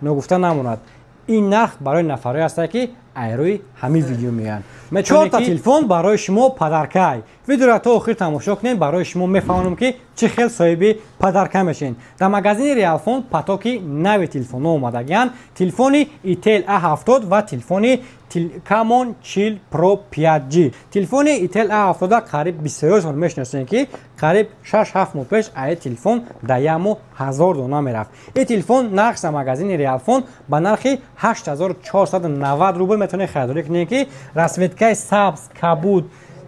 Ногуфта намонад, ин нарх барои нафарое ҳастад, ки айрӯи ҳамин видео меоянд. Чорта телефон барои шумо подарка. Видеоро то охир тамошо кунед, барои шумо мефаҳмонам, ки чӣ хел соҳиби подарка мешед. Дар магазини Реалфон потоки нави телефонҳо омадагиянд: телефони Itel A70 ва телефони Camon 40 Pro 5G. Телефони Itel A70 қариб бисёриётон мешиносем, ки қариб 6-7 моҳ пеш ай телефон дар як моҳ 1000 дона мерафт. Ин телефон нархш дар магазини Реалфон ба нархи 8490 рубл метавонед харидорӣ кунед, ки расцветкаи сабз, кабуд,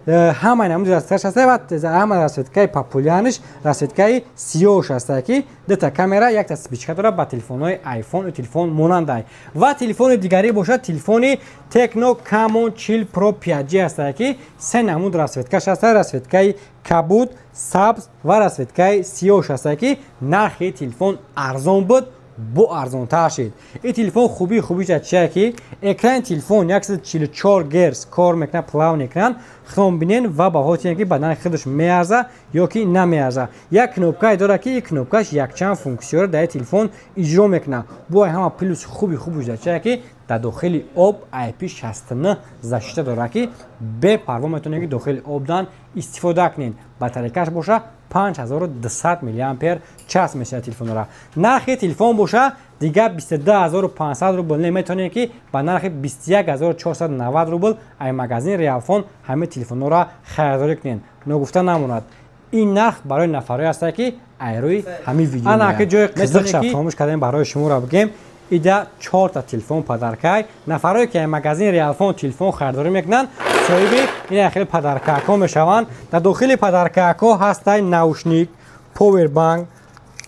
ҳамаи намуди расцветкаш ҳаста ва ҳама расцветкаи популярныйш расцветкаи сиёҳш ҳаста, ки дута камера, якта спичка дорад, ба телефонҳои iPhone телефон монандай. Ва телефони дигарӣ бошад, телефони Tecno Camon 40 Pro 5G ҳаста, ки се намуд расцветкаш ҳаста: расцветкаи кабуд, сабз ва расцветкаи сиёҳш ҳаста, ки нархи телефон арзон буд, бо арзонтар шид. Ин телефон хубии хубиша чия, ки экрани телефон 144 герц кор мекунад, плавный экран. Худон бинен ва баҳо тиен, ки ба нархи худаш меарза ё ки намеарза. Як кнопкае дорад, ки ин кнопкаш якчанд функсияро дар ин телефон иҷро мекунад. Бо ҳама плюси хуби хубиша чия, ки дар дохили об IP69 защита дорад, ки бепарво метавонед, ки дохили обдан истифода кунед. Батарейкаш боша 5200 миллиампер час мешавад телефонро. Нархи телефон боша дигар 22500 рубл не, метавонед, ки ба нархи 21490 рубл ай магазини Реалфон ҳамин телефонҳоро харидорӣ кунед. Ногуфта намонад, ин нарх барои нафарое ҳастад, ки айрӯи ҳамин видео. Ана ки ҷои қизиқша фаромӯш кардем барои шуморо бигем: ида чорта телефон подаркай. Нафарое ки магазини Реалфон телефон харидорӣ мекунанд, соҳиби ин хеле подаркаҳо мешаванд. Дар дохили подаркаҳо ҳастай наушник, повербанк,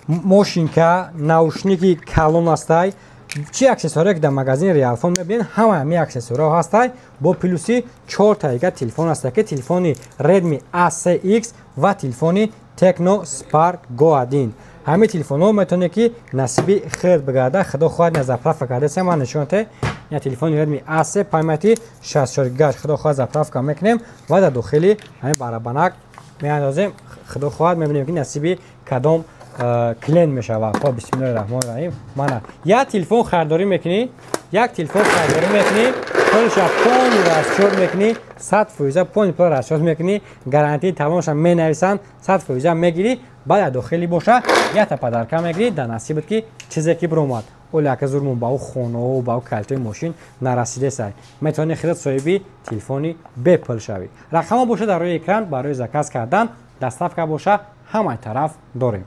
мошинка, наушники калон ҳастай. Чӣ аксессуаре ки дар магазини Реалфон мебинед, ҳама ҳамин аксессуарҳо ҳастай, бо плюси чорта дига телефон ҳастай, ки телефони Redmi A3X ва телефони Tecno Spark Go 1. Ҳамин телефонҳо метавонед, ки насиби хирд бигарда. Худо хоҳад, на заправка кардасем, ман нишонте я телефони Redmi A3, памяти 64 гигаш. Худо хоҳад, заправка мекунем ва дар дохили ҳамин барабанак меандозем. Худо хоҳад, мебинем, ки насиби кадом клиент мешавад. Хоб, бисмиллоҳи раҳмони раҳим. Мана як телефон харидорӣ мекунӣ, як телефон харидорӣ мекунӣ, пулша полный расчёт мекунӣ, 100% полный пул расчёт мекунӣ, гарантии талонша менависанд, 100% мегирӣ. Баъд дар дохили боша якта подарка мегирӣ. Дар насибат ки чизе ки биромад, оли ака зурмон ба ӯ хонао, ба ӯ калтои мошин нарасидесай, метавонӣ худат соҳиби телефони бепул шавӣ. Рақамҳо боша дар рӯи экран барои заказ кардан. Доставка боша ҳамаи тараф дорем.